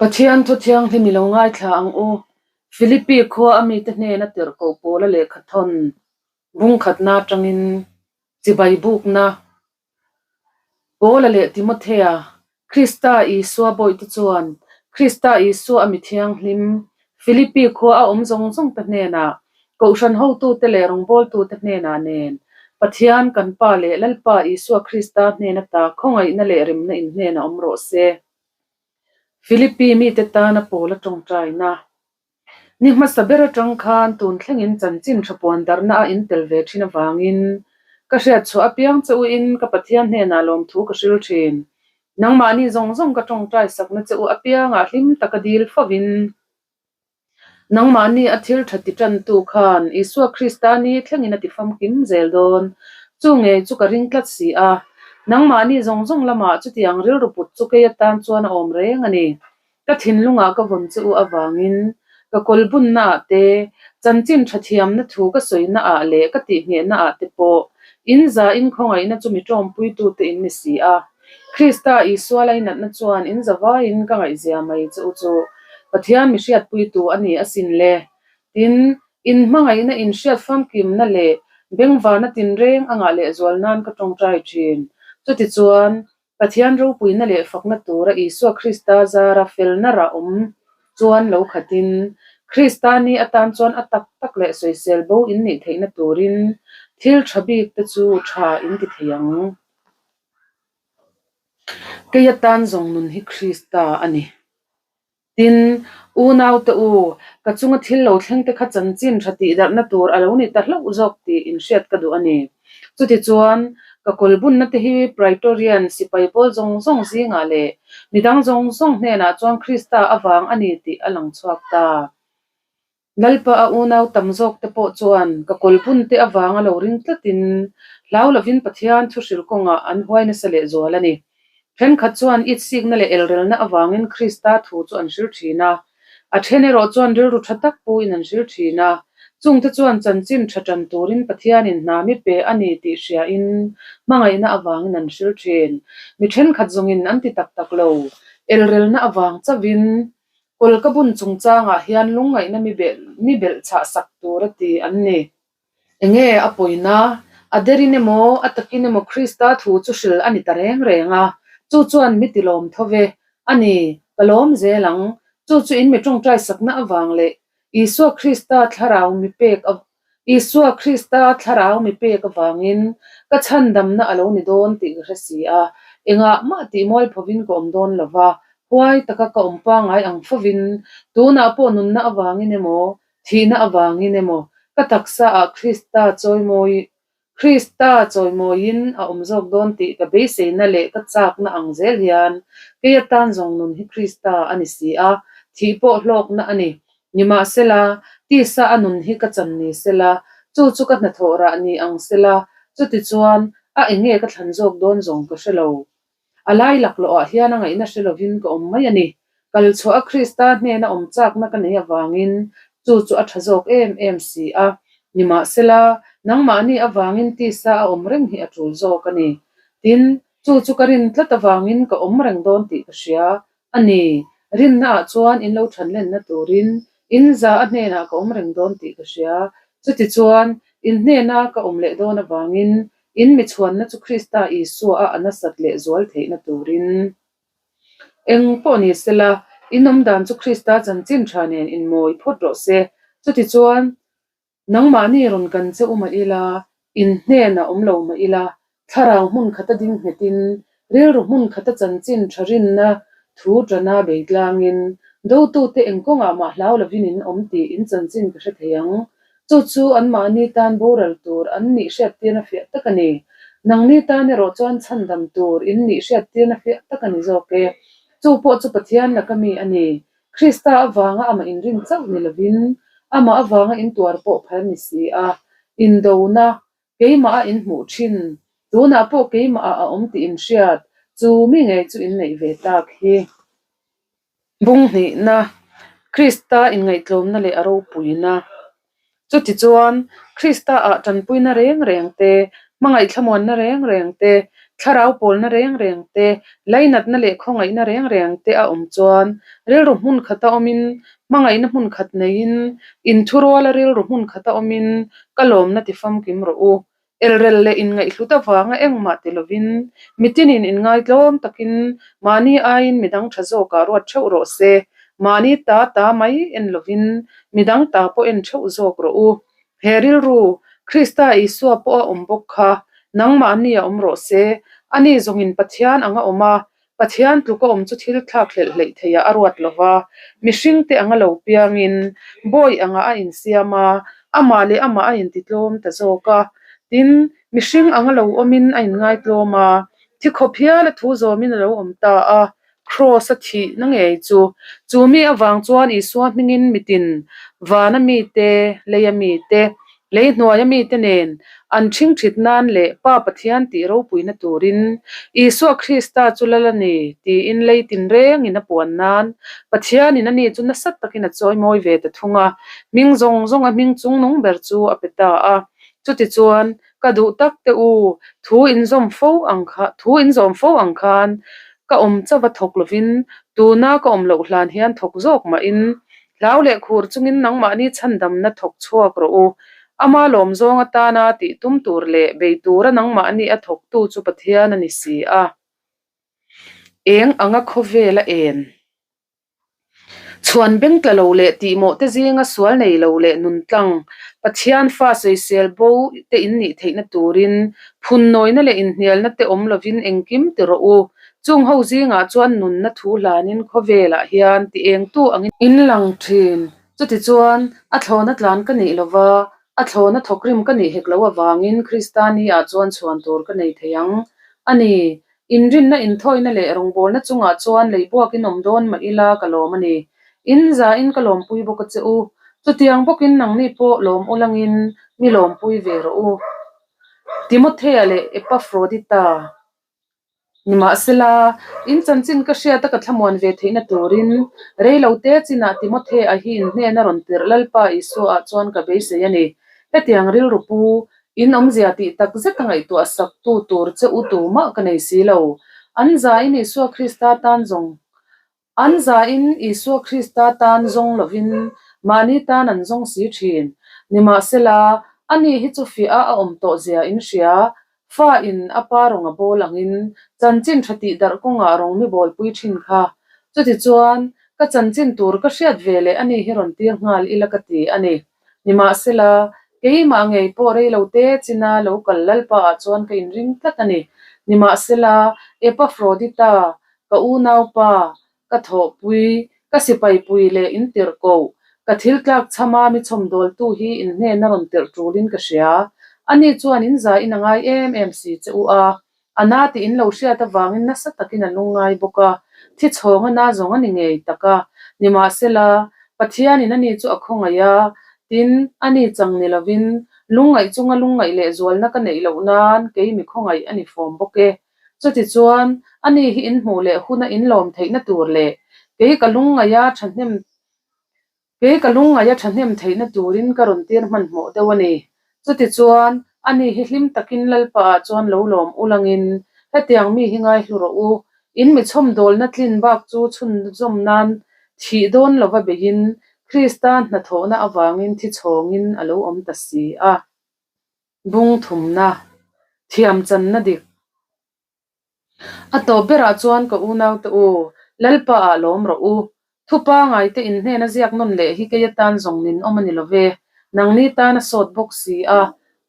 Pathian thu thianghlim i lo ngaithla ang u. Philippi khua a mite hnena tirhkoh pawla lehkha thawn bungkhatna atangin chibai bukna Paula leh Timothea, Krista Isua bawihte chuan Krista Isua a mi thianghlim Philippi khua a awm zawng zawng te hnenah, Kohhran hotute leh rawngbawltute hnenah nen, Pathian kan Pa leh Lalpa Isua Krista hnen ata khawngaihna leh remna in hnenah awm rawh se. Philippi mite tana Paula tawngtaina. Ni hmasa ber atang khan tun thlengin chanchin tha puan darhna a intel ve thin avangin ka hriat chhuah apiang che uin ka Pathian hnenah lawmthu ka hril thin. Nangmahni zawng zawng ka tawngtai sakna che u apiangah hlim taka dil fovin nangmahni a thil tha ti tantu khan Isua Krista ni thlengin a ti famkim zel dawn. Chu ngei chu ka ring tlat si a. Nangmahni zawng zawng lamah chutiang rilru put chu kei atan chuan a awm reng a ni. Ka thinlungah ka vawn che u avangin ka kawlbunnaah te, chanchin tha thiamna thu ka sawinaah leh ka tihnghehnaah te pawh in za in khawngaihna chu mi tawmpuitute in ni si a. Krista Isua lainatna chuan in za vaiin ka ngaihzia mai che u chu Pathian mi hriatpuitu a ni asin le. Tin, in hmangaihna in hriat famkimna leh bengvarna tinreng a ngah lehzual nan ka tawngtai thin. Chutichuan, Pathian ropuina leh fakna tura Isua Krista zara felna rah awm chuan lo khatin, Krista ni atan chuan a tak tak leh sawisel bo in nih theihna turin thil tha bik te chu tha in ti thei ang. Kei atan zawng nun hi Krista a ni. Tin, unaute u, ka chunga thil lo thleng te kha chanchin tha tih darhna tur a lo ni ta hlauh zawk tih inhriat ka duh a ni. Chutichuan, ka kawlbunna te hi Praetorian sipai pawl zawng zawng zingah leh midang zawng zawng hnenah chuan Krista avang a ni tih a lang chhuak ta. Lalpa a unau tam zawk te pawh chuan ka kawlbun te avanga lo ring tlatin hlau lovin Pathian thuhril kawngah an huai nasa lehzual a ni. Thenkhat chuan itsikna leh elrelna avangin Krista thu chu an hril thin a, a then erawh chuan rilru tha tak puin an hril thin a, chungte chuan chanchin tha tan turin Pathianin hna mi pe a ni tih hriain hmangaihna avangin an hril thin. Mi thenkhat zawngin an ti tak tak lo, elrelna avang chauhin Kawl ka bun chungchangah hian lungngaihna mi belh mi belh chhah sak tur a ti an ni. Enge a pawina? A derin emaw, a takin emaw Krista thu chu hril a ni ta reng reng a, chu chuan mi ti lawm tho ve. A ni, ka lawm zel ang. Chu chu in mi tawngtai sakna avang leh Isua Krista thlarau mi pek Isua Krista thlarau mi pek avangin ka chhandamna a lo ni dawn tih ka hre si a, engah mah tih mualphovin ka awm dawn lo va, huai taka ka awm pangngai ang fovin tunah pawh nunna avangin emaw, thihna avangin emaw ka taksaah Krista chawimawi Krista chawimawiin a awm zawk dawn tih ka beiseina leh ka chakna ang zel hian kei atan zawng nun hi Krista a ni si a, thih pawh hlawkna a ni. Nimahsela, tisa a nun hi ka chan ni sela, chu chu ka hnathawh rah ni ang sela, chutichuan a enge ka thlan zawk dawn zawng ka hre lo. A lai laklawh ah hian a ngaihna hre lovin ka awm mai a ni. Kal chhuah a Krista hnena awm chakna ka nei avangin chu chu a tha zawk em em si a. Nimahsela, nangmahni avangin tisa a awm reng hi a tul zawk a ni. Tin, chu chu ka rin tlat avangin ka awm reng dawn tih ka hria a ni. Rinna ah chuan in lo thanlenna turin in za a hnenah ka awm reng dawn tih ka hria. Chutichuan, in hnena ka awm leh dawn avangin In mi chhuanna chu Krista Isua a a nasat leh zual theihna turin eng pawh ni sela, in awmdan chu Krista chanchin tha nen inmawi phawt rawh se. Chutichuan, nangmahni rawn kan che u mah ila, in hnenah awm lo mah ila, thlarau hmun khata ding nghetin, rilru hmun khata chanchin tha rinna thu tana bei tlangin, dotute eng kawngah mah hlau lovin in awm tih in chanchin ka hre thei ang. Chu chu anmahni tan boral tur an nih hriattirna fiah tak a ni. Nangni tan erawh chuan chhandam tur in nih hriattirna fiah tak a ni zawk e. Chu pawh chu Pathian laka mi a ni. Krista avanga amah inrin chauh ni lovin, amah avanga intuar pawh phal ni si a. Indona, keimah a inhmuh thin, tunah pawh keimah ah a awm tih inhriat, chu mi ngei chu inneih ve tak hi. Bunghnihna, Krista inngaihtlawmna leh a ropuina. Chutichuan, Krista-ah tanpuina reng reng te, hmangaih thlamuanna reng reng te, Thlarau pawlna reng reng te, lainatna leh khawngaihna reng reng te a awm chuan rilru hmun khata awmin, hmangaihna hmun khat neiin, inthuruala rilru hmun khata awmin ka lawmna ti famkim rawh u. Elrel leh inngaihhlut avanga engmah ti lovin, mitinin inngaitlawm takin mahni aiin midang tha zawkah ruat theuh rawh se. Mahni ta ta mai en lovin midang ta pawh en theuh zawk rawh u. He rilru, Krista Isua pawh a awm bawk kha, nangmahni a awm rawh se. Ani zawngin Pathian ang a awm a, Pathian tluk a awm chu thil thlak hlelh hleih theiah a ruat lo va, mihringte anga lo piangin bawi angah a insiam a, amah leh amah a intitlawm ta zawk a. Tin, mihring anga lo awmin a inngaitlawm a, thi khawp hial a thu zawmin a lo awm ta a, Kraws a thihna ngei chu. Chu mi avang chuan Isua hmingin mitin, vana mite, leia mite, Lei hnuaia mite nen an ṭhingṭhit nan leh Pa Pathian tih ropuina turin Isua Krista chu lal a ni tiin lei tinrengin a puan nan Pathianin ani chu nasa takin a chawimawi ve ta thung a, hming zawng zawnga hming chungnung ber chu a pe ta a. Chutichuan, ka duh tak te u, thu inzawm fo ang kha, thu inzawm fo ang khan ka awm chauh a thawk lovin tuna ka awm loh hlan hian thawk zawk mahin Hlau leh khur chungin nangmahni chhandamna thawk chhuak rawh u. Ama lawm zawng atana tih tum tur leh bei tura nangmahni a thawktu chu Pathian a ni si a. Eng anga khawvel a en? Chhuan beng tla lo leh tihmawh te zinga sual nei lo leh nun tlang, Pathian fa sawisel bo te in nih theihna turin phunnawina leh inhnialna te awm lovin engkim ti rawh u. Chung ho zingah chuan nunna thu hlanin khawvelah hian ti engtu angin in lang thin. Chutichuan, a thlawna tlan ka nih lova, a thlawna thawkrim ka nih hek loh avangin Krista ni-ah chuan chhuan tur ka nei thei ang a ni. Inrinna inthawina leh rawngbawlna chungah chuan leibuakin awm dawn mah ila ka lawm a ni. In zain ka lawmpui bawk a che u. Chutiang bawkin nangni pawh lawm ulangin mi lawmpui ve rawh u. Timothea leh Epafrodita. Nimahsela, in chanchin ka hriat a ka thlamuan ve theihna turin reilote chinah Timothea hi in hnena rawn tirh Lalpa Isua-ah chuan ka beisei a ni. Hetiang rilru pu, in awmzia tih tak zet a ngaihtuah sak tu tur che u tumah ka nei si lo. An zain Isua Krista tan zawng An zain Isua Krista tan zawng lovin mahni tan an zawng si thin. Nimahsela, ani hi chu fiah a awm tawh zia in hria. Fa in a pa rawng a bawl angin chanchin tha tih darh kawngah rawng mi bawlpui thin kha. Chutichuan, ka chanchin tur ka hriat ve leh ani hi rawn tir nghal ila ka ti a ni. Nimahsela, keimah ngei pawh rei lo te china lo kal Lalpa ah chuan ka inring tlat a ni. Nimahsela, Epafrodita, Ka unaupa, ka thawhpui, ka sipaipui leh in tirh koh, ka thil tlak chhama mi chhawmdawltu hi in hnena rawn tirh tulin ka hria. Ani chuan in zaiin a ngai em em si che u a, a na tih in lo hriat avangin nasa takin a lungngai bawk a, thi chhawng a na zawng a ni ngei tak a. Nimahsela, Pathianin ani chu a khawngaih a, tin, ani chang ni lovin, lungngaih chunga lungngaih lehzualna ka neih loh nan kei mi khawngaih a ni fawm bawk e. Chutichuan, ani hi in hmuh leh huna in lawm theihna tur leh kei ka lungngaia thahnem kei ka lungngaia thahnem theihna turin ka rawn tir hmanhmawh deuh a ni. Chutichuan, ani hi hlim takin Lalpa ah chuan lo lawm ulangin hetiang mi hi ngaihlu rawh u. In mi chhawmdawlna tlin bak chu chhunzawm nan thih dawn lova beiin Krista hnathawhna avangin thi chhawngin a lo awm ta si a. Bung thumna, thiam channa dik. A tawp berah chuan ka unaute u, Lalpa ah lawm rawh u. Thu pangaite in hnena ziak nawn leh hi kei atan zawng nin awm a ni lo ve. Nangni tan a sawt bawk si a.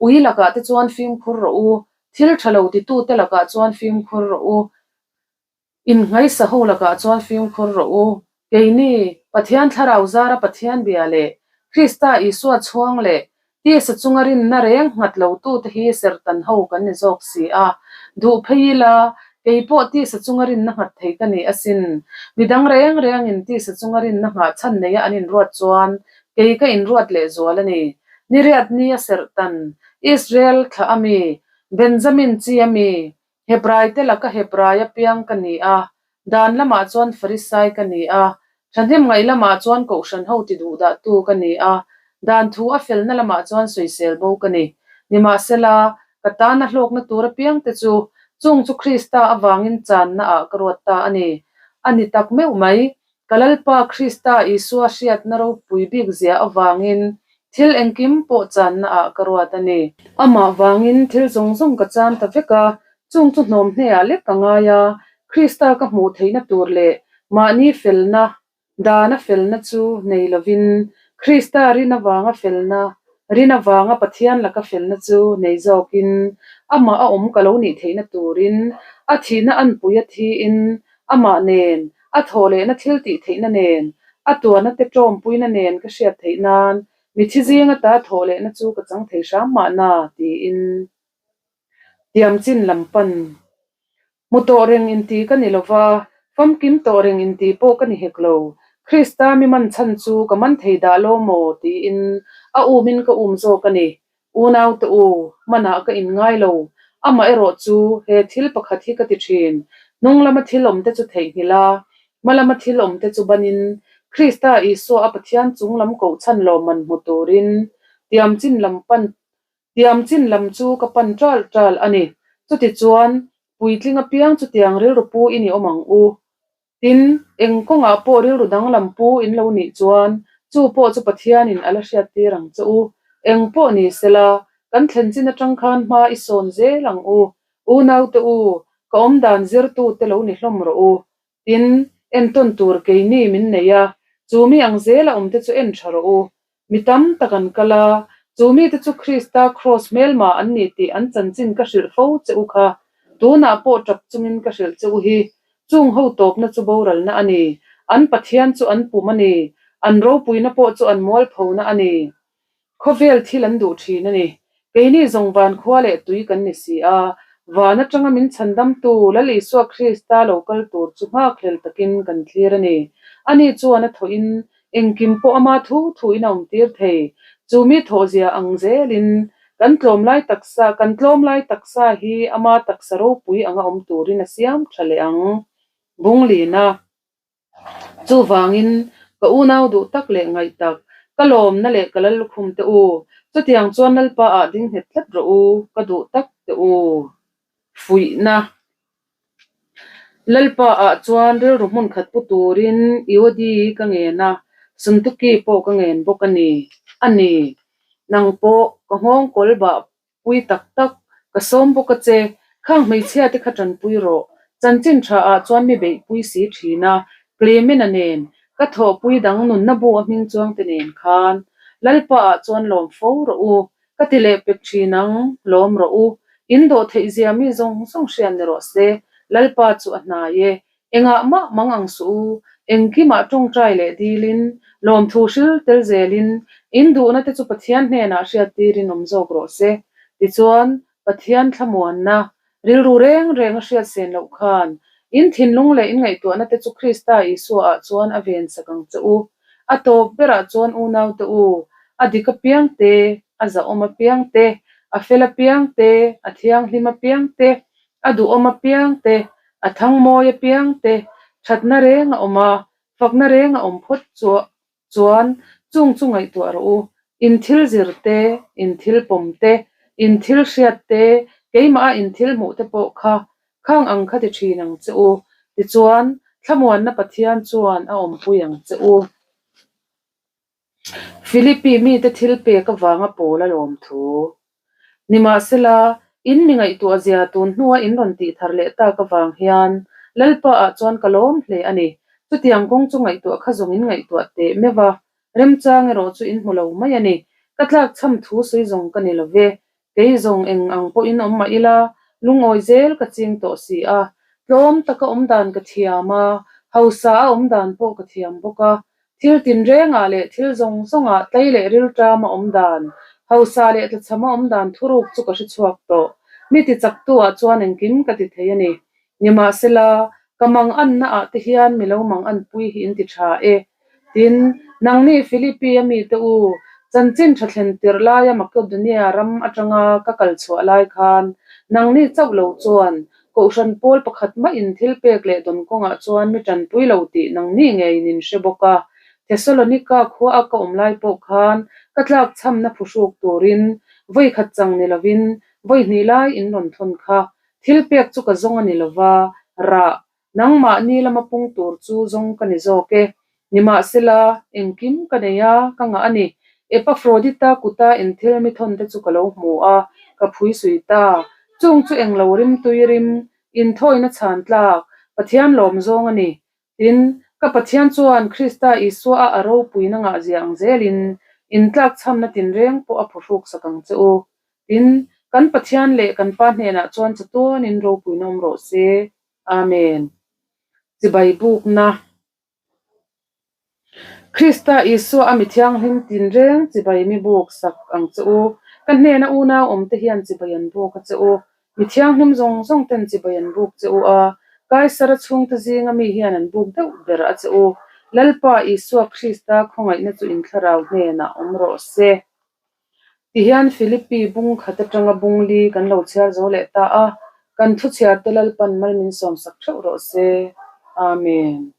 Ui lakah te chuan fimkhur rawh u. Thil tha lo titute lakah chuan fimkhur rawh u. Innghaisa ho lakah chuan fimkhur rawh u. Keini, Pathian Thlarau zara Pathian bia leh Krista Isua chhuang leh tisa chunga rinna reng nghat lotute hi sertan ho kan ni zawk si a. Duh phei ila, kei pawh tisa chunga rinna nghat thei ka ni asin. Midang reng rengin tisa chunga rinna nghah chhan neia an inruat chuan kei ka inruat lehzual a ni. Niriat ni a serhtan, Israel thlah a mi, Benjamin chi a mi, Hebraite laka Hebrai apiang ka ni a, dan lamah chuan Farisai ka ni a, thahnem ngaih lamah chuan Kohhran ho ti duhdahtu ka ni a, dan thu a felna lamah chuan sawisel bo ka ni. Nimahsela, ka tana hlawkna tur apiangte chu, Chung chu Krista avangin channa ah ka ruat ta a ni. A ni tak meuh mai. Ka Lalpa Krista Isua hriatna ropui bik zia avangin thil engkim pawh channa ah ka ruat a ni. Amah vangin thil zawng zawng ka chan ta vek a, chung chu hnawm hneah lek ka ngai a, Krista ka hmuh theihna tur leh mahni felna Dana felna chu nei lovin, Krista rin avanga felna, rin avanga Pathian laka felna chu nei zawkin, amah a awm ka lo nih theihna turin, a thihna anpui a thiin, amah nen, a thawh lehna thil tih theihna nen, a tuarna te ṭawmpuina nen ka hriat theih nan, mithi zinga ta thawh lehna chu ka chang thei hram mahna, tiin tiam chin lam pan. Hmu tawh reng inti ka ni lova, famkim tawh reng inti pawh ka ni hek lo. Krista mi man chhan chu ka man thei dah lo maw? tiin a umin ka um zawk a ni. Unaute u, manah ka inngai lo. Amaherawh chu he thil pakhat hi ka ti thin, hnung lama thil awmte chu theihnghilh a, hma lama thil awmte chu banin Krista Isua a Pathian chung lam kohchhan lawmman hmu turin tiam chin lam pan Tiam chin lam chu ka pan ṭal ṭal a ni. Chutichuan, puitling apiang chutiang rilru pu in i awm ang u. Tin, eng kawngah pawh rilru danglam pu in lo nih chuan, chu pawh chu Pathianin a la hriattir ang che u. Eng pawh ni sela, kan thlen chin aṭang khan hma i sawn zel ang u. Unaute u, ka awmdan zirtute lo ni hlawm rawh u. Tin, entawn tur keini min nei a, chu mi ang zela awmte chu en tha rawh u. Mi tam tak an kal a, chu mite chu Krista kraws hmelma an ni tih an chanchin ka hrilh fo che u kha. Tunah pawh tap chungin ka hrilh che u hi. Chung ho tawpna chu boralna a ni. An Pathian chu an pum a ni. An ropuina pawh chu an mualphona a ni. Khawvel thil an duh thin a ni. Keini zawng van khua leh tui kan ni si a, van atanga min chhandamtu Lal Isua Krista lo kal tur chu nghakhlel takin kan thlir a ni. Ani chuan a thawhin engkim pawh ama thu thuin a awmtir thei. Chu mi thawhzia ang zelin kan tlawmlai taksa kan tlawmlai taksa hi ama taksa ropui anga awm turin a siam tha leh ang. Bunglina. Chuvangin, ka unau duh tak leh ngaih tak, ka lawmna leh ka lallukhum te u, chutiang chuan Lalpa ah ding nghet tlat rawh u, ka duh tak te u. Fuihna. Lalpa ah chuan rilru hmun khat pu turin Eodi ka ngen a, Suntuki pawh ka ngen bawk a ni. A ni. Nang pawh ka nghawng kawl bah Pui tak tak, ka sawm bawk a che, khang hmeichhia te kha tanpui rawh. Chanchin tha ah chuan mi beihpui si thin a, Clemena nen, ka thawhpui dang nunna bu a hming chuang te nen khan. Lalpa ah chuan lawm fo rawh u, ka ti leh pek thin ang, lawm rawh u. In dawh theih zia mi zawng zawng hriat ni rawh se, Lalpa chu a hnai e. Engah mah mang ang suh u, engkimah tawngtai leh dilin, lawmthu hril tel zelin, in duhna te chu Pathian hnenah hriattirin awm zawk rawh se. Tichuan, Pathian thlamuanna, rilru reng reng a hriat sen loh khan, in thinlung leh in ngaihtuahna te chu Krista Isua ah chuan a ven sak ang che u. A tawp berah chuan unaute u, a dik apiang te, a zahawm apiang te, a fel apiang te, a thianghlim apiang te, A duhawm apiang te, a thangmawi apiang te, thatna reng a awm a, fakna reng a awm phawt chuan chung chu ngaihtuah rawh u. In thil zir te, in thil pawm te, in thil hriat te, keimah a in thil hmuh te pawh kha khang ang kha ti thin ang che u. Tichuan, thlamuanna Pathian chuan a awmpui ang che u. Philippi mite thil pek avanga pawl a lawm thu. Nimahsela, in mi ngaihtuah zia tun hnua in rawn tih thar leh tak avang hian Lalpa ah chuan ka lawm hle a ni. Chutiang kawng chu ngaihtuah kha zawng in ngaihtuah teh meuh a, remchang erawh chu in hmu lo mai a ni. Ka tlakchham thu sawi zawng ka ni lo ve. Kei zawng eng ang pawhin awm mah ila, lungawi zel ka ching tawh si a. Tlawm taka awm dan ka thiam a, hausa a awm dan pawh ka thiam bawk a. Thil tinrengah leh thil zawng zawngah tlei leh rilṭama awm dan, hausa leh tlachhama awm dan thuruk chu ka hre chhuak tawh. Mi tichaktu-ah chuan engkim ka ti thei a ni. Nimahsela, ka manganna ah te hian mi lo manganpui hi in ti tha e. Tin, nangni Philippi a mite u, chanchin tha thlen tirh laia Makedonia ram atanga ka kal chhuah lai khan, nangni chauh lo chuan Kohhran pawl pakhat mahin thil pek leh dawn kawngah chuan mi tanpui lo tih nangni ngeiin in hre bawk a. Thesalonika khua a ka awm lai pawh khan ka tlakchhamna phuhruk turin vawi khat chang ni lovin vawi hnih lai in rawn thawn kha. Thil pek chu ka zawng a ni lo va, rah, nangmahni lama pung tur chu zawng ka ni zawk e. Nimahsela, engkim ka nei a, ka ngah a ni. Epafrodita kuta inthil mi thawn te chu ka lo hmu a, ka phui sui ta. Chung chu englo rim tui rim, inthawina chhan tlak, Pathian lawm zawng a ni. Tin, ka Pathian chuan Krista Isua a a ropuina ngahzia ang zelin intlakchhamna tinreng pawh a phuhruk sak ang che u. Tin, kan Pathian leh kan Pa hnenah chuan chatuanin ropuina awm rawh se. Amen. Chibai bukna. Krista Isua a mi thianghlim tinreng chibai mi buk sak ang che u. Ka hnena unau awmte hian chibai an buk a che u. Mi thianghlim zawng zawng ten chibai an buk che u a, Kaisara chhungte zinga mi hian an buk deuh ber a che u. Lalpa Isua Krista khawngaihna chu in thlarau hnenah awm rawh se. Tihian Philippi bung khat atanga bung li kan lo chhiar zo leh ta a, kan thu chhiarte Lalpan mal min sawmsak theuh rawh se. Amen.